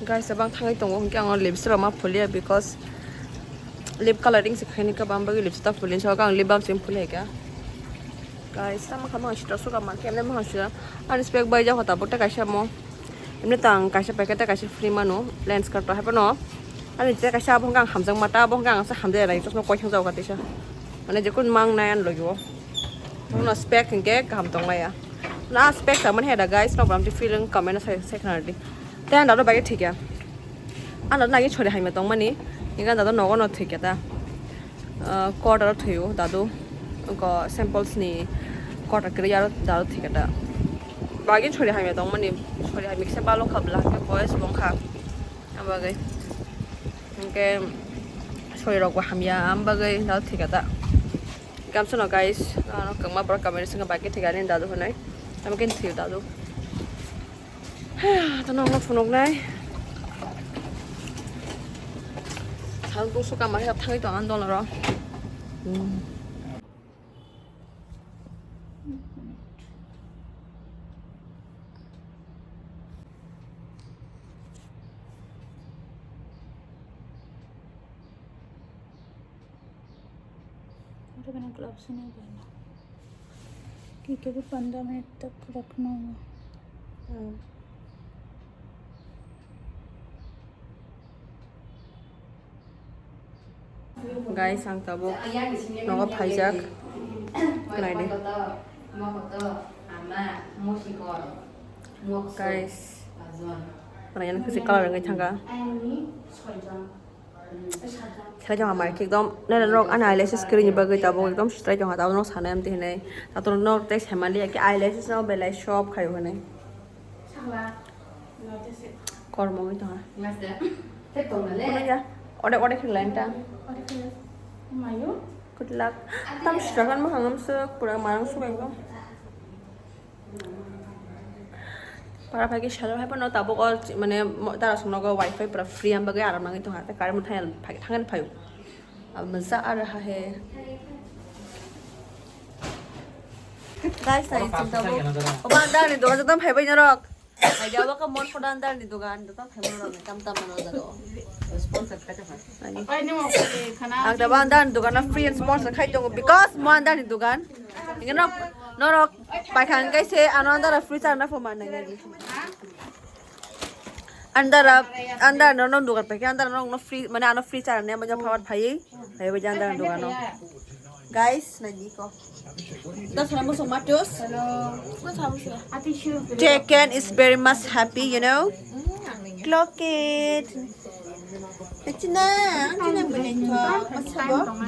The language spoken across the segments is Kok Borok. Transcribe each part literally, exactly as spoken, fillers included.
Guys, abang thangwi tongo, hwnkhe ang lipstick rok ma phuliya because lip coloring se khaini kha, bam bagwi lipstick ta phuliya, so ang lip balm se phuli hai kha. Guys, tamo kha mang sitra suka mang khe, emne mang sitra ani spec bai jak hota bo ta kaisa mo. Emne ta ang kaisa packet ta kaisa free mano, lens card to hai phano. Ani je kaisa abo hwnkhe ang hamjak ma ta, abo hwnkhe ang sa hamjak rai, chosma koi thang jak ka tisa. Mane jekun mang nai an logi o. Bono spec hwnkhe kaham tong laiya. Na spec ta man he da guys, no bam ti feeling comment sai sai khna di. Te ang dado bai thik ya. Ano nagi chori haima tongmani, hinga dado nogo no thwikya ta. Ah, quarter o thwiyo dado. Ko samples ni quarter kiri yaro dado thwikya ta. Bagin chori haima tongmani, chori haima kisa balo khabla ke boys bongkha. Ambagai. Hingke chori rok bo hamya, ambagai dado thwikya ta. Kamsa no guys, ano kangma borok kamera singa bagin thwikya ni dado hwnwi. Amke thwiyo dado. Haya, to nokno phunuknai. Sal buksu kama khe thangwi tong ang dolaro. Hmm. Ora bana gloves ni bana. Ki ke bi panda minute tak rakhna hoga. Hmm. Guys, ang tabuk nogo phaijak. Naidi. Guys, naina kisi colour wngwi thangkha. Khelai jama mai khe ekdom nai norok ani eyelashes kwrwini bagwi tabuk ekdom strai tongkha, tabuk norok sanai amtwi hinwi. Tato norok tei saimaliya khe eyelashes no belai soft khaio hinwi. Kormo wngwi tongkha. Phunukya, odek odek khe line ta. Good luck. Tam swrakan mwkhang amswk pura marang swk ekdom. Para phai khe salo hai phano tabuk o mane mo-, dara songnogo wifi pura free, am bagwi aram nangwi tongkha, tei current thang-, thangani phaio. Abo maza ar raha hai. Guys, nai chwng tabuk. Obo ang darni dogan joto phaibai norok. Hai jabo ka mon photo ang darni dogan joto phaibai norok tam tam mano jago. Sponsor khai tongkha. Ang tabuk ang darni dogan free and sponsor khai tongo because mo ang darni dogan. Ingno norok paikha hwnkhe se ano andara free charna pho manna nai. Andara andara no no dugan paikha andara no no free mane ano free charna mo jang power phai phai bai andara dugan no. Guys, nai di ko. Da sana mo so matos. Hello. Chicken is very much happy, you know. Clock it. China, china bwlai thok, masabo.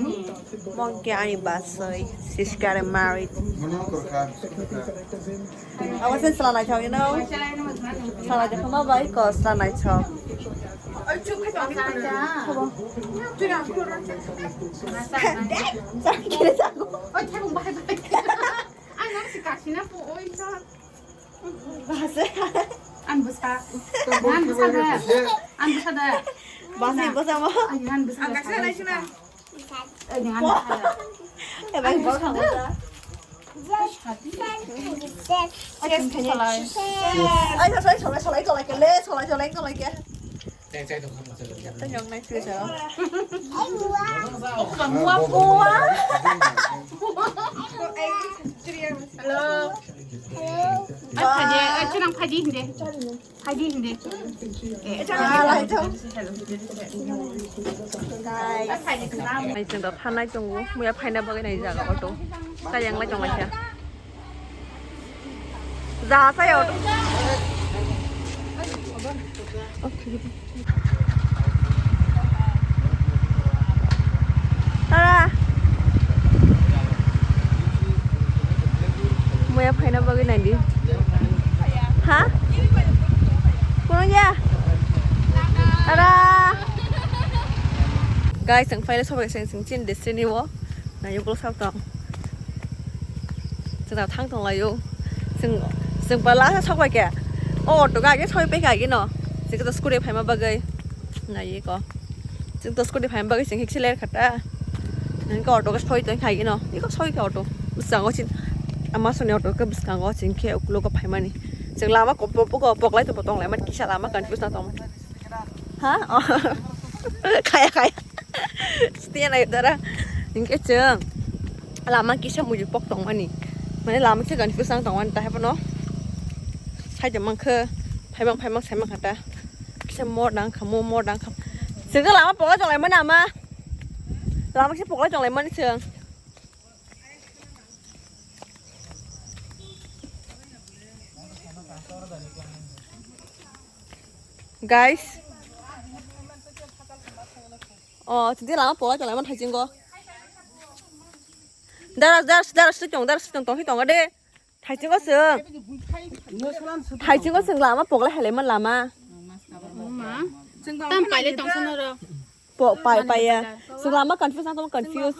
Mongke ani basoi, she's getting married. Awa sen sala naithok, you know? Sala naithok ma bai ko sala naithok. Ang nang si kasina po oi sa. Bahasa. Ang basa. Ang basa da. Ang basa da. Bahasa bahasa mo. Ang ang basa. Ang kasina lai sina. Ang ang basa da. Eh, bang basa mo da. Ay, salai, salai, salai, salai, salai, salai, salai. Tanyong nai sui sa. Mua mua. Hello. Hello. Ay, phaidi, ay, chinang phaidi hindi. Phaidi hindi. Eh, chinang phaidi. Hello. Guys. Ay, phaidi kana. Ay, chinang phanai tongo. Muya phaina bagwi nai jaga auto. Kayang lai tong lai kha. Jaha saya auto. Tara. Muya phaina bagwi naidi. Ha? Kuno ya? Tara. Guys, ang phaile sobai seng seng chin destiny wo. Na yung pulo sab tong. Chwng thang tong laio. Chwng, chwng pala sa sok bai khe. O auto ga age soi pai kha age no. Chwng to scooty phaima bagwi. Nai ko. Chwng to scooty phaima bagwi chwng hik siler khata. Nang ko auto ga soi tong kha age no. Iko soi kha auto. Bwskango chin. Ama soni auto ga bwskango chwng khe uklo ko phaimani. Chwng lama ko po po ko poklai to tong lai ma kisa lama confuse na tong. Ha? Oh. Khaya, khaya. Setiya na dara. Hingke chwng lama kisa mujik pok tongmani. Mane lama kisa confuse ang tongmani tahe pono. Saja mangkhe phaimang phaimang saimang khata. Kisa mor dang khamu mor dang kham. Chwng lama pokla chonglai mani ama. Lama kisa pokla chonglai mani chwng. Guys. Oh, tini lama pola chonglai man thaiching go. Dara, dara, dara, sitong, dara, sitong, tong, tong, de. Thaiching go sung. Thaiching go sung lama pola helai man lama. Tam paile tong sana ro. Po, pai, pai ya. Sung lama confuse, ang confuse.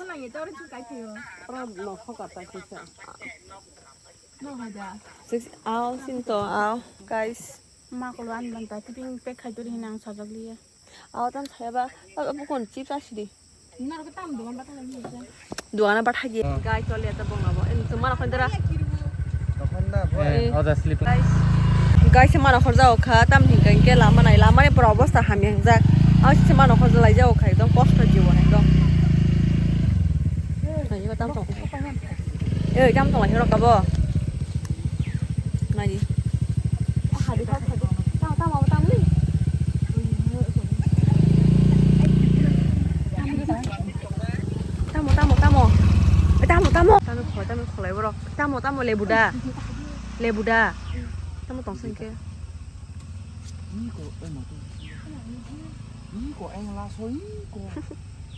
Six, aw, sinto, aw, guys. Ma ko luan ban ta, tipping pack khai turi hinang sajak liya. Aw, tam saya ba, aw, aw, bukon chips asidi. Duana ba thagi. Guys, chole ta bong abo. En, tumar akhon dara. Eh, oda sleep. Guys. Guys, se mano khorja okha, tam hinka hinke lama nai, lama ni pura obosta hamya hingjak. Aw, se mano khorja lai ja okha, ekdom kosto jibo ekdom. Nai, tam tong. Eh, tam tong lai rok abo. Nai. Tamo, tamo, tamo. Tamo, tamo, tamo. Eh, tamo, tamo. Tamo kho, tamo kholai borok. Tamo, tamo lebu da. Lebu da. Tamo tong sing khe. Iko, eh, ma tu. Iko, eh, la so, iko.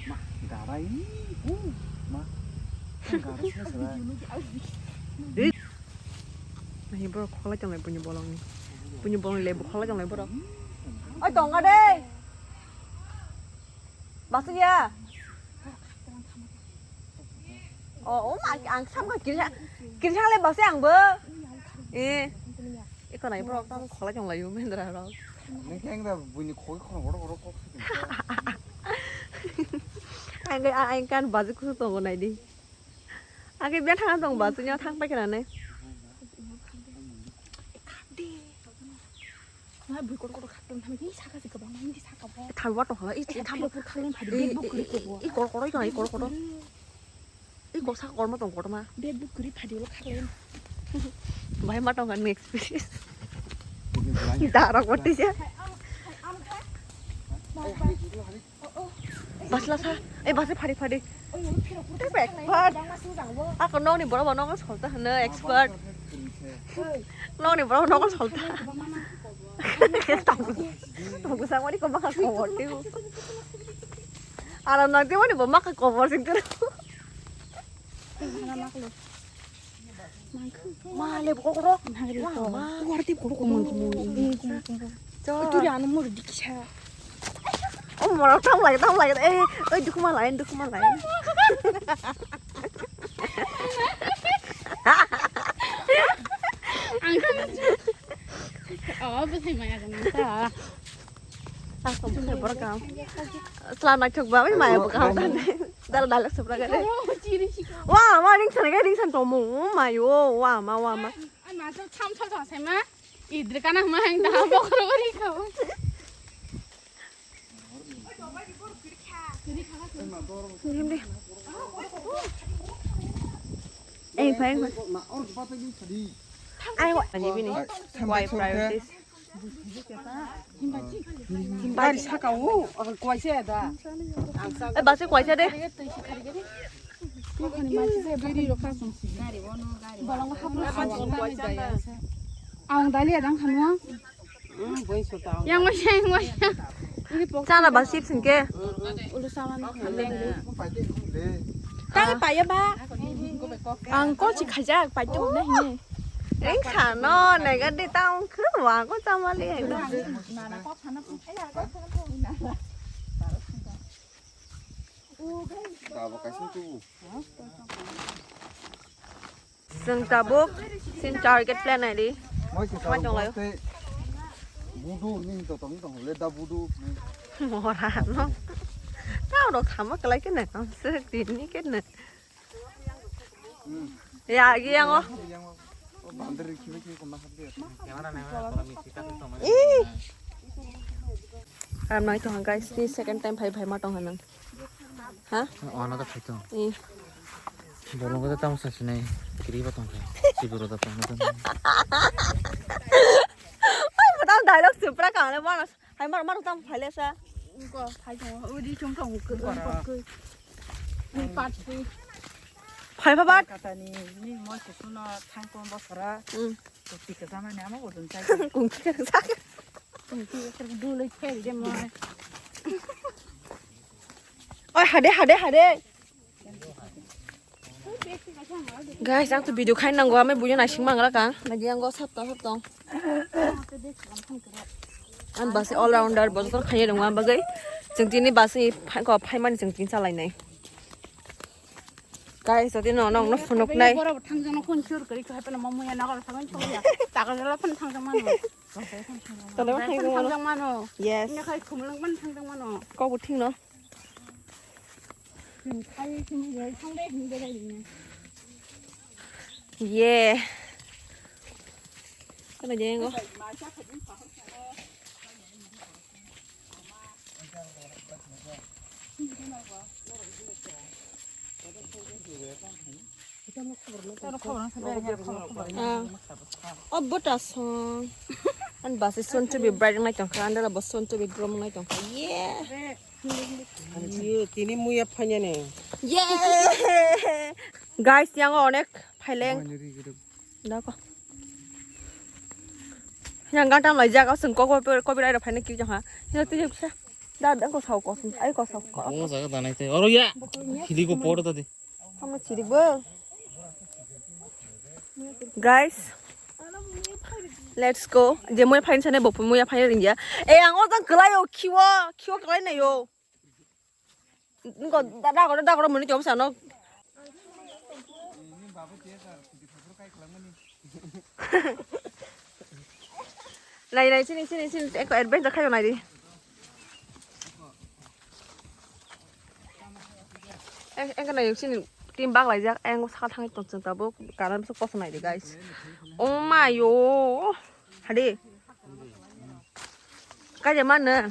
Ma, garai, iko. Ma. Garai, sa, sa. Eh. Nahi borok kholai tonglai buini bolongni. Buini bolongni lebu kholai tonglai borok. Oi, tongga de. Basuk ya. Oh, oh, ma, ang samka kirsa, kirsa le basi ang bo. Eh. Iko nai borok tamo kholai tonglai yo mendra rok. Neng keng da buini khoi khon borok borok kok. Ang, ang kan baji kusu tongo nai di. Age biya thang tong ba, sunya thang pai kana ne. Ma bui kotor kotor khak tong thang, ni saka se kabang, ni saka bo. Thang wa tong hala, i thang. Pur khak lem phadi, bag book kuri ko. I kor kor i kor kor. I kor sa kor ma tong kor ma. Bag book kuri phadi lo khak lem. Bai ma tong kan experience. Dara kote ja. Basla sa, eh, basi phari phari. Expert. Ako nokni borok bo nokol solta hwno expert. Nokni borok nokol solta. Tongku, tongku sangmani ko makha kobor teo. Aram nang teo ni bo makha kobor sing teo. Ma le bo kokoro. Nagri ko. Kokoro tip kokoro. Kumul kumul. Kumul kumul. Cho. Turi anu mur diksa. Oh, mora tam lagi, tam lagi. Eh, oi dukuma lain, dukuma lain. Ang. Oh, bwsai maya kan ta. Ako bwsai borok kaham. Chwla naithok ba, oi maya bo kaham ta. Dal dal sopra gare. Wa ma ring sana gare ring san tomo. Mayo, wa ma, wa ma. Ai ma so cham chal chang sai ma. Idri kana ma hang da bokro bari kho. Ei phai. Ai wa ni bini. Why priorities? Gari saka o, ang kwaisa da. Eh, basi kwaisa de. Ang dali adang khanwa. Yang waisa, yang waisa. Chana basi singke. Ulu sawan. Tang paya ba. Ang ko chi khaja pai to na hini. Eng sano nega de tang khru wa ko tamali hai. Chwng tabuk sin target plan nai di. Moi se ma chong layo. Budu ni to tong tong le da budu. Mora no. Tao rok thama kalai ke na kam se tini ke na. Ya, agi yang o. Yang o. Bandar khibi khibi koma khabi. Ih. Ram nai tong guys, ni second time phai phai ma tong hanang. Ha? Ono da phai tong. I. Bolong da tamo sa sinai. Kiri ba tong kha. Sibiro da tong. Ai, mo tamo dialogue se pra ka le ma. Hai mar mar tamo phai le sa. Ko phai tong. Udi chung tong. Ko ko. Ni part three. Phai pha bat. Kata ni ni mo se suno thang kon bosora. Hmm. Kungki ka sa. Kungki ka sa. Kungki ka dulai khel de mo. Oi, hade, hade, hade. Guys, ang to video khaina nango, amai buino naising mangra ka. Nagi ang go sap to, sap to. Ang basi all rounder, bosor khaye dong, ang bagai. Chwng tini basi phai, ko phai mani chwng tin salai nai. Guys, jodi no, no, no, phunuk nai. Boro thang jano kon chur kari ko hapena mamu ya nagar thang chong ya. Tagal jala phan thang jang mano. Tole ba thang jang mano. Thang jang mano. Yes. Ina khai khumlang man thang jang mano. Ko bu thing no. Ye. Kana jengo. Ah. Oh, but a song. And bus is soon to be bright night on Kandala, bus soon to be drum night on. Yeah. Yo, tini muya phanya ne. Yeah. Guys, yang onek phaileng. Dako. Yang gantam lai jaga sung ko ko ko birai ro phaina ki jong ha. Yang tu jong sa. Da da ko sao ko sung. Ai ko sao ko. O jaga da nai te. Oro ya. Hili ko por ta di. Hamo chiri bo. Guys. Let's go. Je muya phain sane bo muya phain ringya. E ang o jang kelayo khiwo. Khiwo kelai nayo. Nko da da ko da ko muni jom sano. Nai nai sini sini sini eko adventure khayo nai di. Eko nai sini team bak lai jak eko sakal thang tong chwng tabuk karan bwswk koso nai di guys. Oh my yo. Hadi. Kaje man na.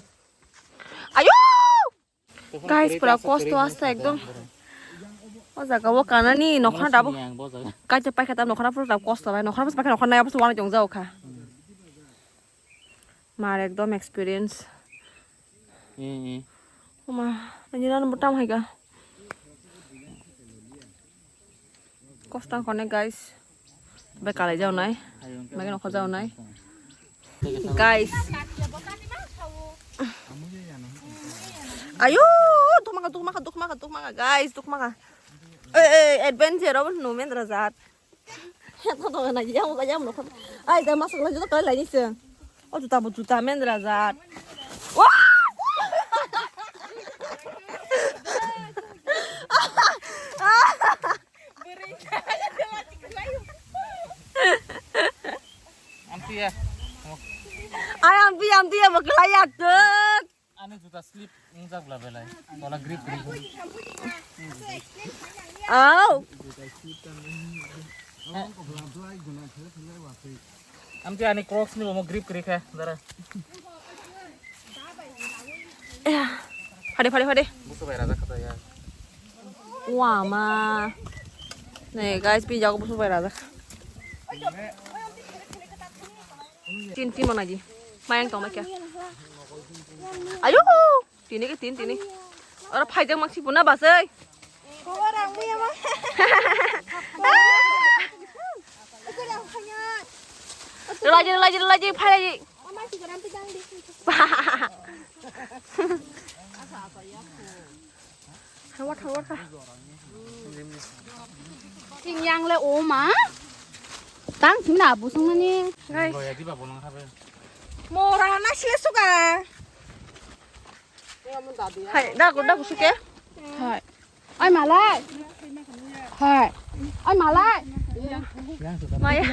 Ayo. Guys, pura kosto asta ekdom. O jaga o kanani nokhra dabo. Kaisa paikha tam nokhra pura dabo kosto bai. Nokhra pura paikha nokhra nai pura wani tong jao kha. Mar ekdom experience. Oma, ani nan mutam hai ga. Kostang kone guys. Bai kalai jaunai. Bai nokho jaunai. Guys. Ayo, tukmaka, tukmaka, tukmaka, tukmaka, guys, tukmaka. Eh, eh, adventure, apa nu mendra jat. Yang to na yang yang nokho. Ai, da masuk lagi to kalai ni se. Oh, juta bu juta mendra jat. Wah! Amtia. Ay, ampi, ampi, ya, maklaya, tek. Ani juta slip, injak bla belai. Bola grip, grip. Au. Amti ani Crocs ni bo grip kwrwi kha, dara. Phade, phade, phade. Busu bai rajak kha ya. Wama. Nei, guys, pi jago busu bai rajak. Tin, tin mana ji? Mayang tong na kya? Ayo! Tini ke tin, tini. Ora phaijak maksi puna basai. Khobor ang muya ma. Relaji, relaji, relaji, phai. Ama si garam pidang di. Hawat, hawat, ha. Ting yang le oma. Tang sing na bu sung mani. Guys. Mora na sile suka. Hai, dago, dago suke. Hai. Ai malai. Hai. Ai malai. Maya.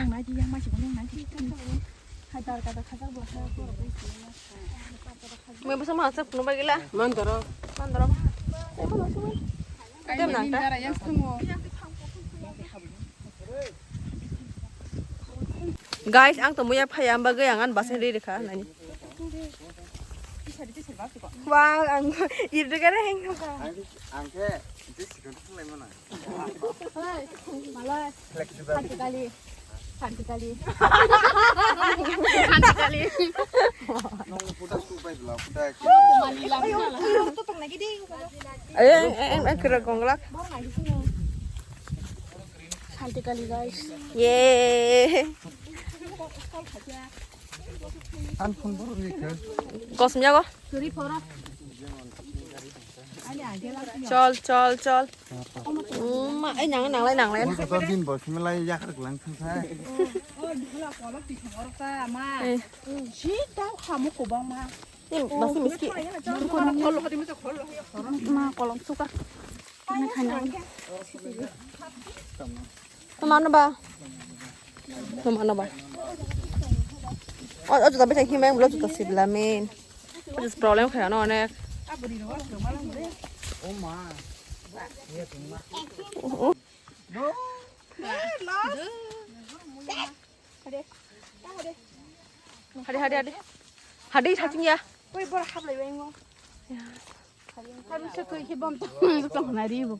Mui bwsa ma hachak phunukbai gila. Mandoro. Mandoro. Dem nang ta. Guys, ang to muya phaya bagwi ang an bwsai ri rikha nani. Wow, ang irde kare heng kha. Ang khe, ang khe je sikon thang lai mano. Hei, malai. Flexible. Santi kali. Santi kali. Santi kali. Nong puta su bai bla puta. Ayo, ayo, ayo, ayo, kira gonglak. Santi kali, guys. Ye. An phone boro ni khe. Kosm yago. Chol, chol, chol. Uma, ai nang, nang lai, nang lai. Mo to din bo khim lai yak rak lang thang thai. Eh. Ni basi miski. Ma kolom suka. Ini khaina. Tama ano ba? Tama ano ba? Oh, oh, juta bisa himai, belum juta sibla, men. Just problem kaya no, onek. Hadi, hadi, hadi. Hadi, hadi, hadi, ya. Koi bor hap lai bai ngo. Hadi se koi ki bom to, to na ri bo.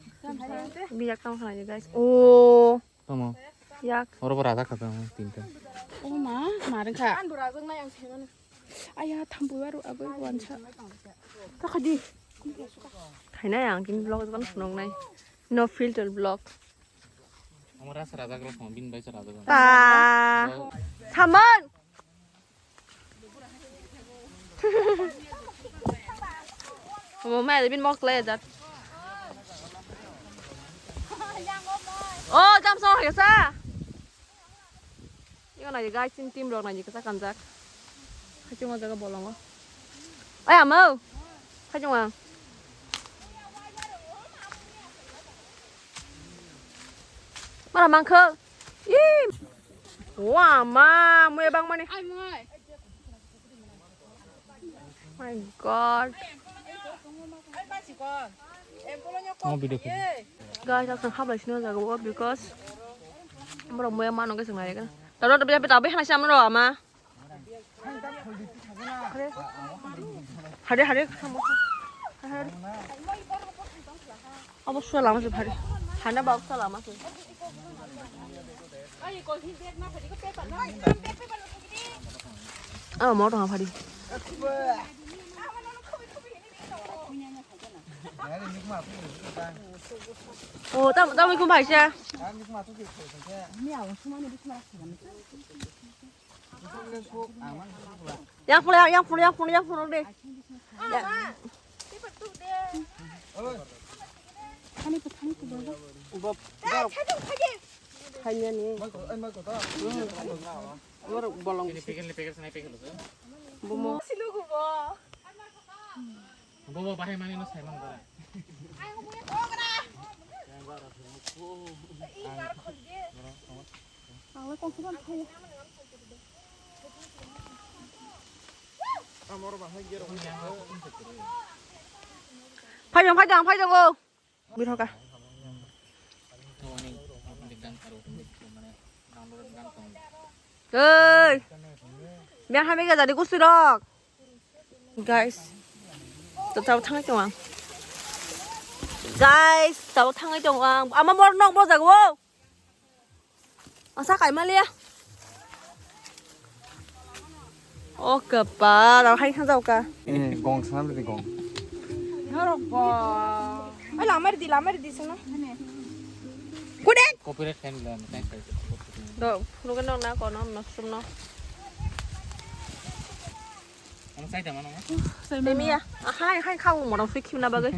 Biyak tong khana, guys. Oh. Tamo. Yak. Oro bo rajak kha tamo tinta. O ma, ma rwng kha. An bo rajak nai ang thai mano. Aya, thambu aro agoi wansa. Kakha di. Khaina yang kin vlog kan sunong nai. No filter vlog. Amara sa rajak ro phone bin bai sa rajak. Ta. Saman. Omo mai bin mok le jat. Oh, jam so hai sa. Iko nai guys, team, team rok nai kisa kanjak. Hachung o jaga bolongo. Ay amo. Hachung ang. Mara mangkho. Ih. Wa ma, mui bang mani. Ai mui. My God. Mo video kholi. Guys, aswng hablai sini jaga o because. Moro mui mano guys ngai kan. Tado tado tado hana siya moro ama. Hade, hade. Abo sua lama se phari. Hana ba sua lama se. Abo mo tong phari. Oh, tam tam ikung bai sa. Yang pula, yang pula, yang pula, yang pula de. Thani ko, thani ko, boy. Thani ni. Amar bolong. Ini pikir, ini pikir, sana pikir. Bomo. Bomo bahai mani no Simon bara. Ang le kongsi kong thai. Phai jong, phai jong, phai jong o. Birhoka. Oi. Biar hamil gak jadi kusirok. Guys, to tau thangai tong ang. Guys, tau thangai tong ang. Ama bor nok bo jago. Asa kai malia. O kapa, tau hai khang jauka. Eh, gong sana beri gong. Norok bo. Ai lamar di, lamar di sana. Kudet. Copyright kan bilang, thanks guys. Do, rugen nok na kono, mushroom no. Ang sai tama no. Temi ya. Ahai, hai khau mo dong sui khim na bagai.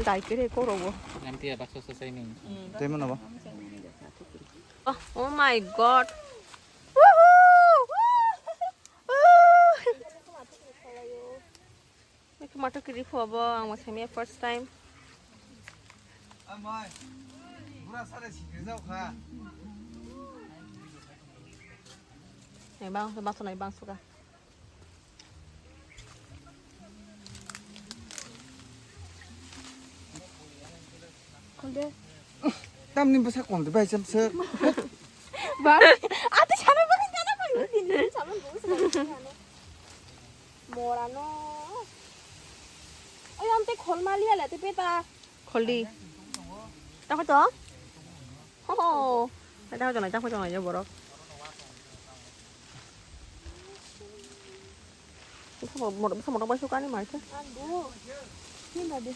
Dai kere ko robo. Nanti ya bakso selesai nih. Temi na ba? Oh, oh my God. Woohoo! Woo! Woo! Iko mato kiri pho bo, ang bo semi first time. Amai, bura sare sikri jau kha. Nai bang, bang nai bang suka. Tamni bwsa kom de bai cham se. Ba, ati sana ba kana ba ni sama bu sana. Morano. Ay, ante khol maliya le, te peta. Kholdi. Ta kho to? Ho ho. Ta kho to nai, ta kho to nai, borok. Bisa mo-, mo-, bisa motor bai sukani marke. Ando. Ini tadi.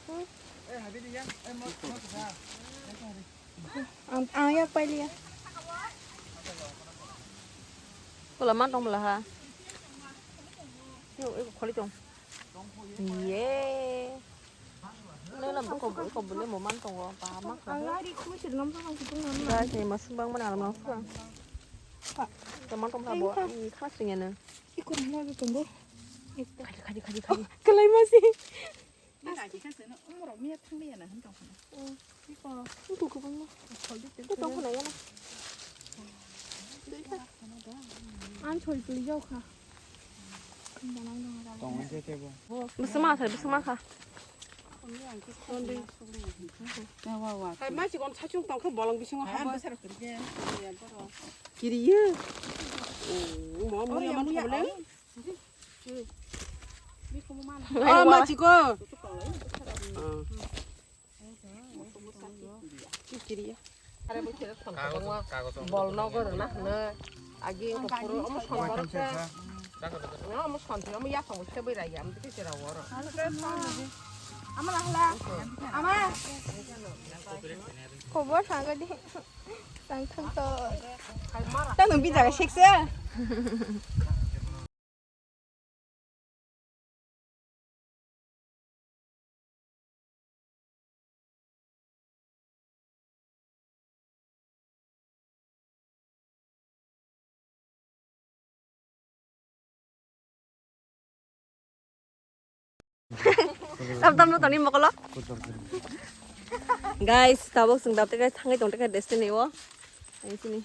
Hmm. Ang, ang yak pai liya. Kula man tong bela ha. Yo, eko kholi tong. Ye. Nang lam ko ko bole mo man tong ba ma. Ang ari khum sir nam sa khum nam. Guys, ni mas bang mana alam langsung. Teman tong bo i khas sing ya na. Iko mo tong bo. Khadi khadi khadi khadi. Kalai masih. Ni kaji kha seno, umrok miya thangli ya na hin tong khana. Iko. Iko ko bang. Khol di. Iko tong khana ya na. An choi tuli jau kha. Tong je te bo. Bisma kha, bisma kha. Hai ma chikon sachung tong kha bolong bisingo ha. Kiri ye. Oh, mo mo ya man thole. Oh, ma chiko. Bol nogo rwna hwno. Agi wngkha phuru omo sonborok khe. Omo sonti omo yaphang bo sebwi raya, omo tei chwra oro. Ama lahla. Ama. Khobor sagadi. Tang thang to. Tang bi jaga sekse. Tam tam no toni mokolo. Guys, tabuk sing dapte kai thangai tongte kai destiny o. Ai sini.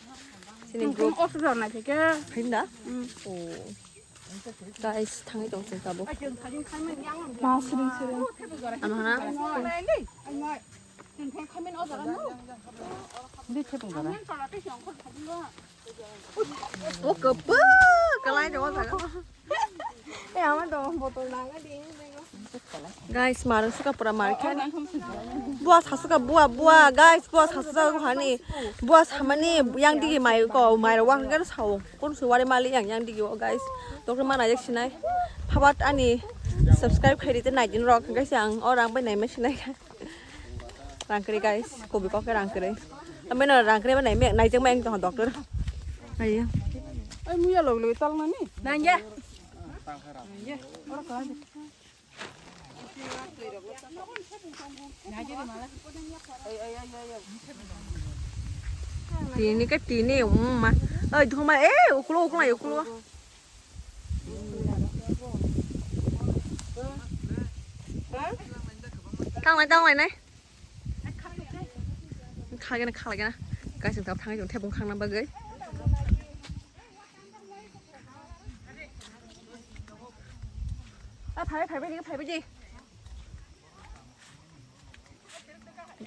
Sini group. Off zone na theke. Hinda? Oh. Guys, thangai tong sing tabuk. Ma sring sring. Ama hana. Di thepung gara. O kepu kalai de o jaga. Eh, ama do botol nang di. Guys, marung suka pura market. Bua sasuka bua bua guys, bua sasuka hani. Bua samani yang digi mai ko mai ro wang kan sao. Kun suwari mali yang yang digi o guys. Doktor mana jak sinai. Phabat ani subscribe khai rite nai din rok guys yang orang bai nai mai sinai. Rang kwrwi guys, kobi kok khe rang kwrwi. Ameno rang kwrwi ba nai me nai jeng ma yang tong doctor. Ayo. Ai muya log log tal nani. Nang ya. Nang ya. Oro ka. Tini ke tini, um, ma. Oi, dhuma, eh, ukulo, ukulo, ukulo. Tang lai, tang lai, nai. Khalagena, khalagena. Guys, ang thangai tong thepung khangna bagwi. Ah, phai, phai, phai, phai, phai.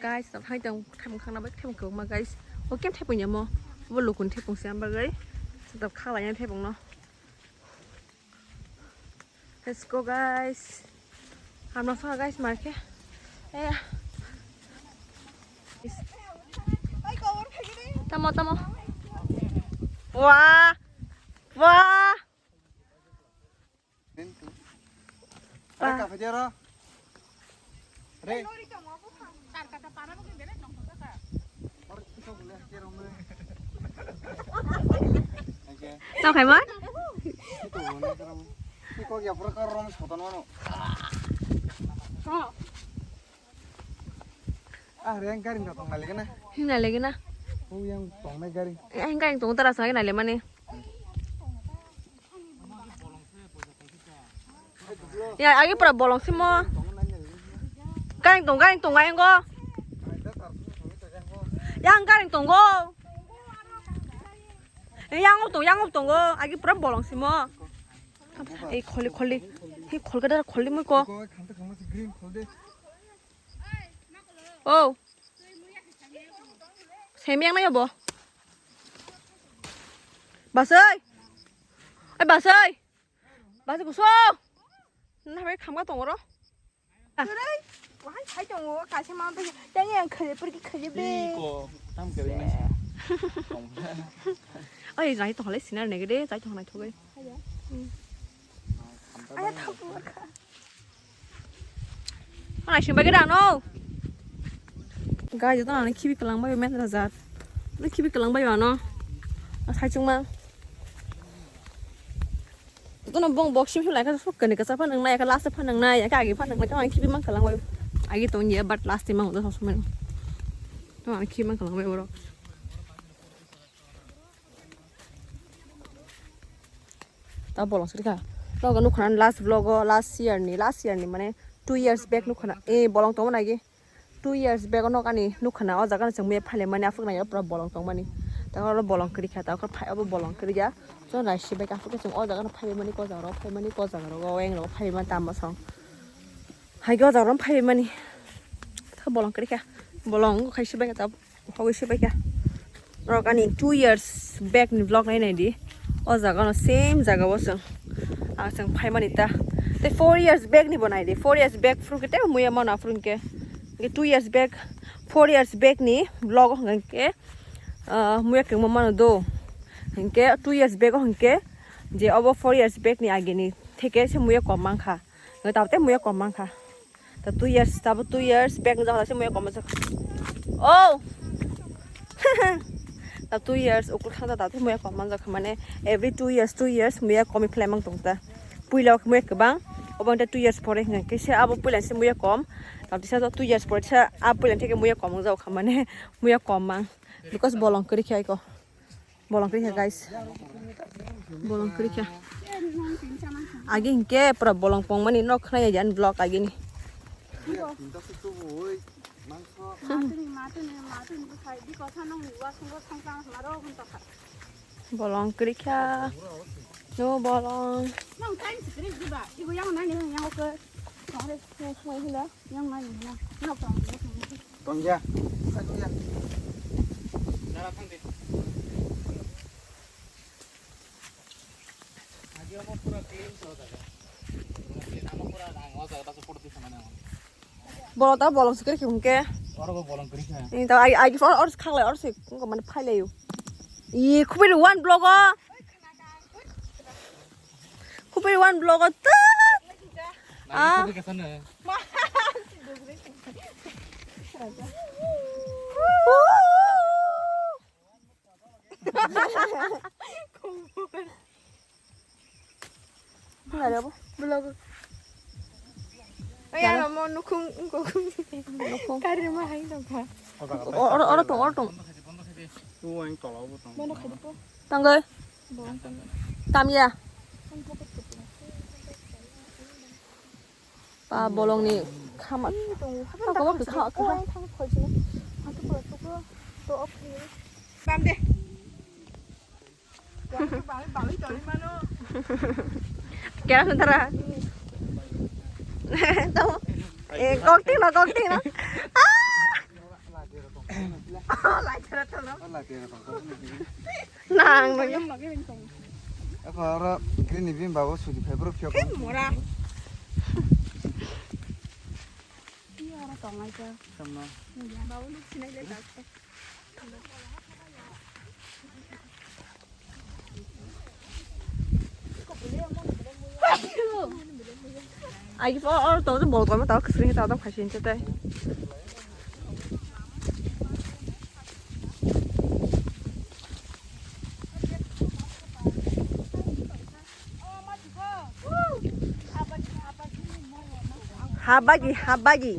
Guys, ang thangai tong thepung khangna bagwi thepung kwbangma, guys. O kem thepung ya mo? Bo lukun thepung se ang bagwi. Setup khalagena thepung no. Let's go, guys. Hamno sa, guys, marke. Eh. Tamo, tamo. Wah. Wah. Wah. Re. Tamo khaima? Ah, re, ang gari no tong nai legena. Hing nai legena. Oh, yang tong nai gari. Eh, ang gari tong tara sa nai le mane. Ya, agi pura bolong simo. Garing tong, garing tong, garing go. Yang garing tong go. Yang tong, yang tong go. Agi pura bolong simo. Ei kholi, kholi. Hei khol gadar kholi mui ko. Oh. Sem yang na ya bo. Basai. Ai basai. Basi kuso. Nabai khamga tongoro. Wahai sai tongo, kaisa ma bai. Yang yang khale pergi khale be. Iko, tam kali nasi. Oi, jai to hale sinar negede, jai to hanai thogai. Aya, thapu ka. Mana sing bagi dano. Guys, joto nang khibi kelang bai men rajat. Khibi kelang bai ano. Sai chungma. Joto no bong bok sim sim lai ka sok kani kasa phan nang nai ka last phan nang nai ka agi phan nang nai ka khibi mang kelang bai. Agi tong ye but last mang do sok men. To ang khibi mang kelang bai boro. Ta bolong sirikha. Nogo nukha na last vlog o, last year ni, last year ni mane two years back nukha na. Eh, bolong tongma nagi. Two years back o nok ani nukha na, o jaga no chwng muya phale mani, aphuk nai pura bolong tongmani. Ta oro bolong kwrwi kha, ta oro phai obo bolong kwrwi ya. Chwng nai sibai ka, aphuk chwng o jaga no phai mani, ko jaga ro phai mani, ko jaga ro weng ro phai mani, tamo song. Hai o jaga ro phai mani. Ta bolong kwrwi kha. Bolong khai sibai ka ta. Hogwi se paikha. Rok ani two years back ni vlog nai nai di. O jaga no same jaga o chwng. Ang chwng phai mani ta. Tei four years back ni bo nai di. Four years back phuru khe tei muya mano phuru khe. Hwnkhe two years back, four years back ni vlog o hwnkhe, ah, muya kwbangma mano do. Hwnkhe two years back o hwnkhe je obo four years back ni age ni theke se muya kom mankha. Hwnkhe tabuk tei muya kom mankha. Ta two years, tabuk two years back jak se muya kom jak. Oh! Ta two years ukur thang ta tabuk muya kom jak mane every two years, two years muya kom phlai mang tong ta. Puila muya kwbang, obo ta two years pore hwnkhe se abo puila se muya kom. Tabuk se two years pore se a puila theke muya kom jak mane muya kom mang. Because bolong kwrwi khe aiko. Bolong kwrwi kha, guys. Bolong kwrwi kha. Agi hinkhe pura bolong pongmani nok khna ya jan vlog agi ni. Bolong kwrwi kha. No bolong. Yang nai ni yang oke. Yang nai ni yang. Tongya. Tongya. Bolo ta bolong sikir kim ke. Oro bo bolong kiri kha. Ni ta ai ai or or khaklai or se ko mane phailayo. I khubiri one block o. Khubiri one block o ta. Ah. Nare bo. Vlog. Ay, ano mo nukhung, nukhung. Nukhung. Kari ma hai dong kha. Oro, oro tong, oro tong. Tangoi. Tamya. Ba bolong ni khaman. Kha, kha, kha. Bam de. Kera sentara. Tahu? Eh, kokting no, kokting no. Ah! Nang, nang. Apa ora green ni bim bawa sudi paper phiok. Mora. Iya, ora tongai ta. Samno. Iya, bawa lu sini le ta. Agi po or to bol ko ma ta khsri ta ta khasin te. Habagi, habagi.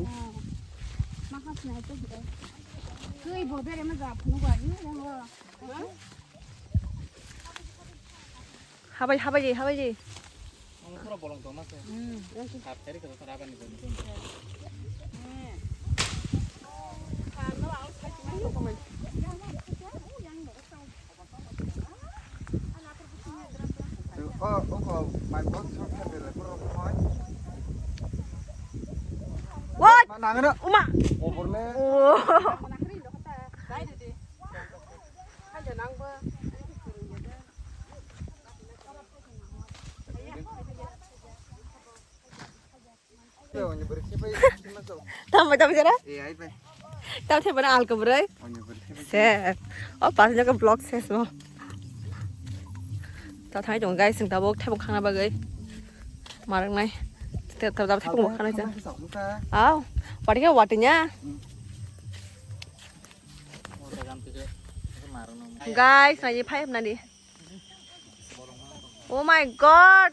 Habai, habai, habai. Ang pura bolong tong ma se. Hmm. Hap teri ko sara bani ko. Hmm. Oh, oh, oh, my boss so happy le pura koi. What? Ma nang na. Uma. Oh, boleh. Oh. Hai de de. Hai de nang ba. Hai de. Tamo tamo jara? Tamo thai bana alko brai. Se. O pas jaka vlog ses mo. Ta thai dong guys, sing tabok thai bok khana bagai. Marang nai. Te ta ta thai bok khana ja. Aw, wati ke wati nya. Guys, nai phai nani. Oh my god.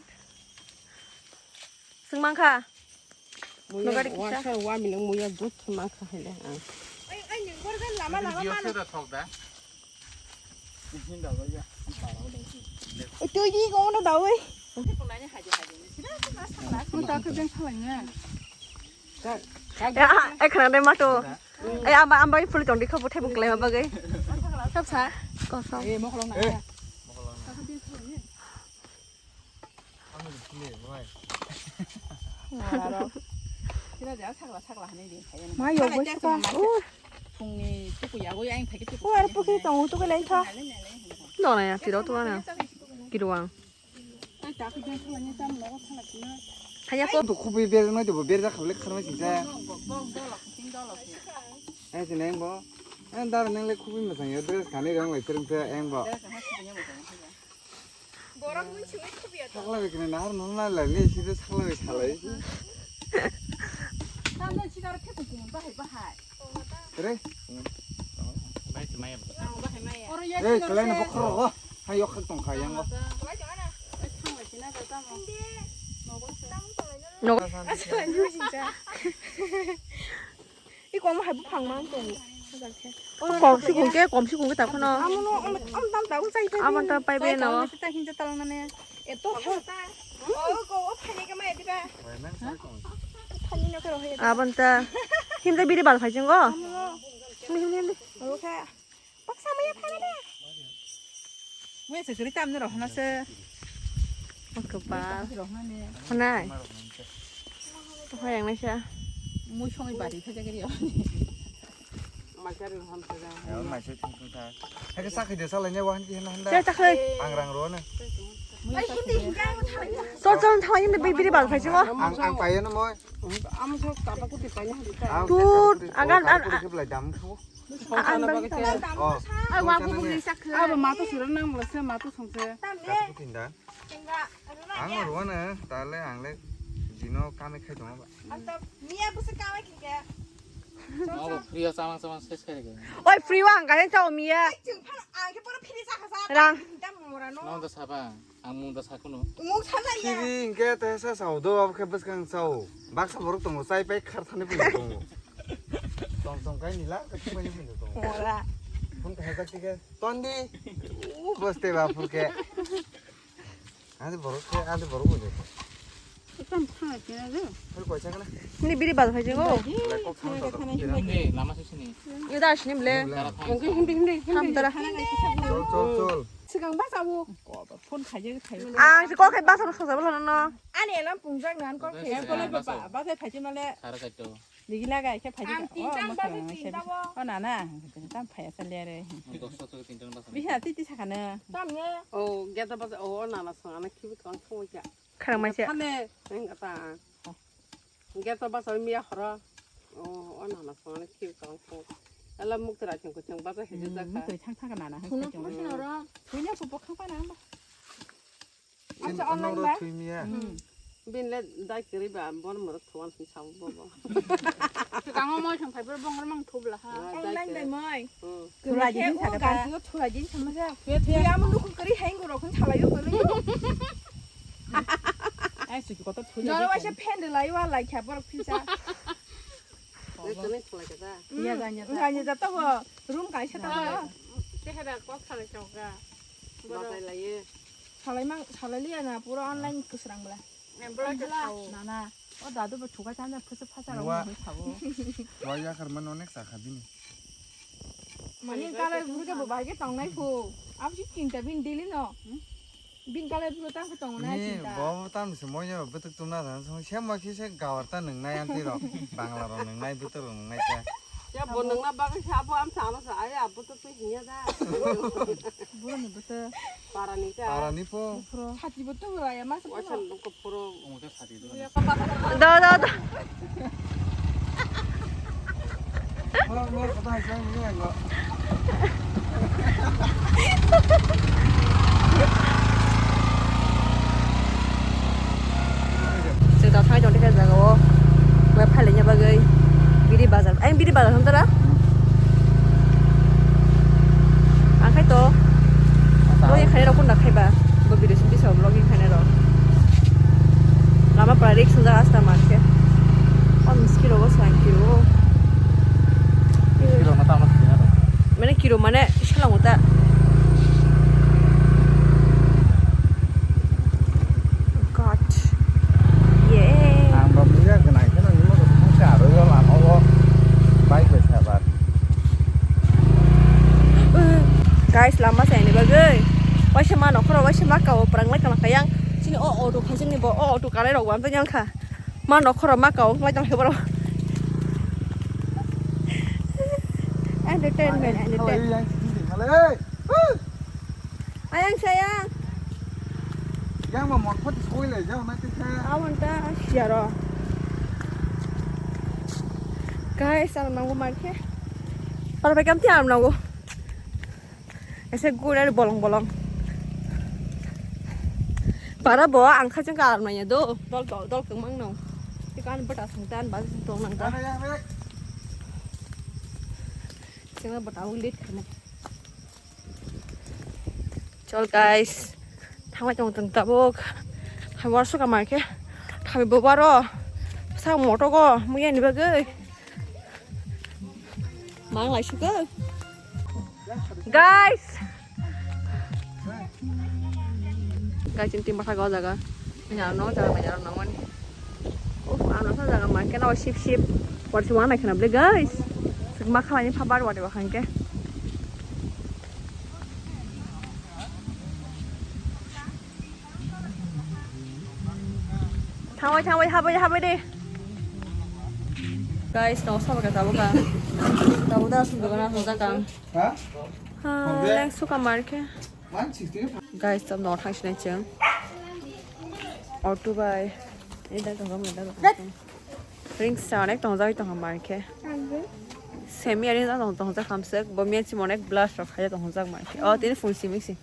Sing mangkha. Muya Nogari kisa. Wasa wa minang muya good mangkha hele. Ai, ai, ni gorgan lama, lama, video mana? Sera thok da. Itu ini kau udah tahu eh. Aku tak kerja salah ya. Ya, eh, kena deh mah tuh. Eh, amba, amba ini full tondi kau putih bukan lama bagai. Sab sa? Kosong. Eh, mau kalau nanya. Sira ja sakla sakla hanai di. Ma yo bo saka. Fungni tuku yago yang phai tuku. O ar pukri tong tu ke lengtha. No na ya tiro tu na. Kiruang. Ai ta ku jeng khala ni tam lo khala kina. Haya ko. To khubi ber no to ber ja khable kharma sing ja. Bok bok dolo sing dolo. Ai se neng bo. Ai dar neng le khubi ma sang yo dress kani rang lai tereng te eng bo. Sakla bai kene nahar nung nai lai le sida sakla bai salai. Tamno chidar khe kukum bahai bahai. Re. Bahai se maya. Bahai maya. Oro ya. Eh, kelai na bokhro go. Ha yok khak tong kha yang go. Bahai tong ana. Thang bai sina da tamo. No. Asa ni sing ja. I kom hai buphang mang tong. Kom si kung ke, kom si kung ke ta khono. Amo no, am, am tam ta usai ta. Amo ta pai be no. Ta hinja talang nane. Eto ta. O ko o phai ke mai diba. Phai no ke ro he. Abon ta. Him ta biri bal phai jeng go. Him him him. O kha. Paksa maya phai de. Mui se kri tam ne ro hana se. Oke pa. Ro hana ne. Honai. Hoyang naisa. Mui songwi bari khe jagri yo. Maisari ham se da. Ya, maisari thung thung tha. Hai ke sakhi de salai ne wa han ki handa handa. Che takhai. Ang rang ro na. Chol chol thang yin biri bal phai jeng go. Ang ang pai no moi. Am so kapa kuti pai na hadi ta. Tut, agan, an, an. Kapa kuti ke belai dam kho. Ang bang tala. Oh. Ai, wa bu bu ni sak. Abo mato sura nang mula se mato song se. Kapa kuti da. Ang ruana tale ang le dino kame khai tong ba. Anta miya bu se kame ki ke. Abo free o samang samang ses khai ke. Oi, free wa ang karen chao miya. Ai, chwng phano ang ke pura free sa kha sa. Rang. Dam mora no. Nong da saba. Ang mung da sakhuno. Mung sana ya. Siri hingke te sa sao do, abo khe bwskang sao. Baksa borok tongo, chai pai khar thani pui tongo. Tong tong kai nila, kai pui pui tongo. Ora. Phone kahajak tike, tondi. U boste ba phurke. Ande borok khe, ande borok pui tongo. Ekam thang kena do. Phur koi chakna. Ni biri bal phai jengo. Lai kok thang tong tong. Ni lama sini. Yo da sini ble. Hindi, hindi, hindi. Ham tara. Chol, chol, chol. Sigang basa bu. Phone khaijak khaijak. Ang si kok khai basa rok sajabla no. Ani elam pungjak nan kok khai. Ang kole basa, basa khaijak male. Sara kaito. Digi laga khe khaijak. Ang tinta basa tinta bo. O nana, tam phaya sa le re. Dosta to tinta basa. Bisa titi sakana. Tam ne. O geta basa o nana sangana khibi kang thong kya. Kharang mai se. Thane, engata. Geta basa miya horo. O, o nana sangana khibi kang thong. Ela muktra cheng ko cheng basa hejak. Muktra thang thang nana. Suno phone sino ro. Punya pupo khang pa nana. Acha online ba? Thui miya. Bin le dai kiri ba bon moro thuan si sabo bo bo. Kango moi thang phai bor bongor mang thubla ha. Online bai moi. Thura jin sa kata. Thura jin sama sa. Thura mo nukun kiri hang goro kun thala yo kiri. Ai su ko to thura. Joro wa se phen de lai wa lai kha bor phin sa. Kene thula kata. Iya ganya. Ganya jata bo room kai sa ta. Chehra kok thala chok ga. Batai lai. Salai mang, salai liya na, pura online kwsrang bla. Nana, o dadu bo thuka chanda phusu phasa rok mui thago. Wa yakar man onek sakha bini. Mani kala buru ke bo bai ke tongnai phu. Ab si chinta bin dili no. Bin kala buru ta tong na chinta. Bo tam se moi no betuk tum na dan song se ma ki se gawar ta nang nai anti rok. Bangla rok nang nai betuk rok nang nai ta. Ya, bo nangna bagwi sa, abo amsa, amsa, ai, abo to twi hinya da. Boroni bo to. Parani ta. Parani po. Sati bo to ya, masa po. Waisa nungko puro. Da, da, da. Chwng tong thangwi tong khe jaga o bai phailingya bagwi biri bazar. Ayang biri bazar hwn tara? Ang khai to. Vlogging khainai rok kunda khaiba? Bo video simi bisa vlogging khainai rok. Lama pura risk wngjak asta mar khe. O miski rogo swng kiro. Kiro na tamo sini aro. Mane kiro mane selango ta. God. Yeah. Ang ba muya ganai kheno nimo to thangse aro yo lama o bike bai sabar. Guys, lama saini bagwi waisa ma nokhoro waisa ma kao pranglai tongkha yang. Chini o auto khaisingni bo o auto kalai rok wamtwi yang kha. Ma nokhoro ma kao lai tongkha borok. Entertainment, entertainment. Ayang sayang. Yang ma mon photi soi le jao na te kha. Awon ta siaro. Guys, ang nango mar khe. Para bai kam ti ang nango. Ese gura bolong bolong. Para bo ang kha jeng ka ar manya do. Dol dol dol kemang no. Ti kan bata sung tan ba sung tong nang ta. Sing bata ulit khana. Chol guys, thangbai tong tong tabuk. Hai war suka mai khe. Thami bo baro. Sa moto go muya ni bagwi. Mang lai suka. Guys. Guys, ini tim patha go jaga. Nyar no jaga nyar no mani. Oh, ano sa jaga ma kena sip sip. War si wana kena ble guys. Sik ma khala ni phabar wate wa khangke. Thangbai thangbai habai habai de. Guys, no sa baka tabo ka. Tabo da sum dogan na ka. Ha? Ha, leng suka mar khe. Guys, tam no thang sinai cheng. Auto bai. Eda tong gam eda. Ring sa onek tong jai tong mar khe. Semi ari tong tong jak hamsek. Bo miya chim onek blast rok khai tong jak mar khe. Oh, tini full simi si.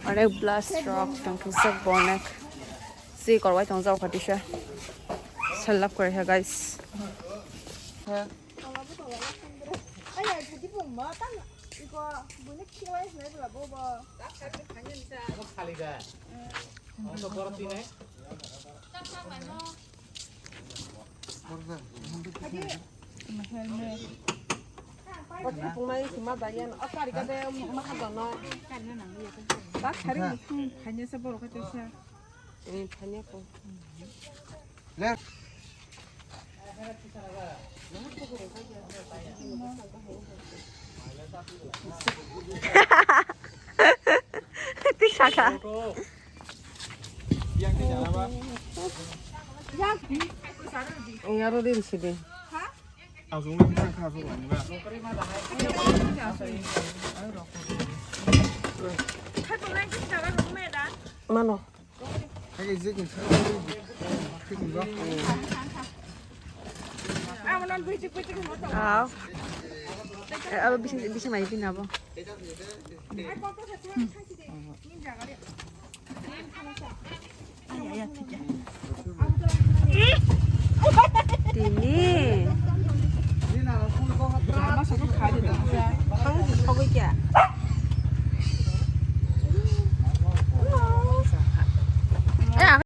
Onek blast rok tong tong jak bo onek. Si korwai tong jak khatisa. Salap kore ha guys. Tik saka. Aro din sidi. Mano. Aw. Eh, abo bisa, bisa mai pina bo. Tini.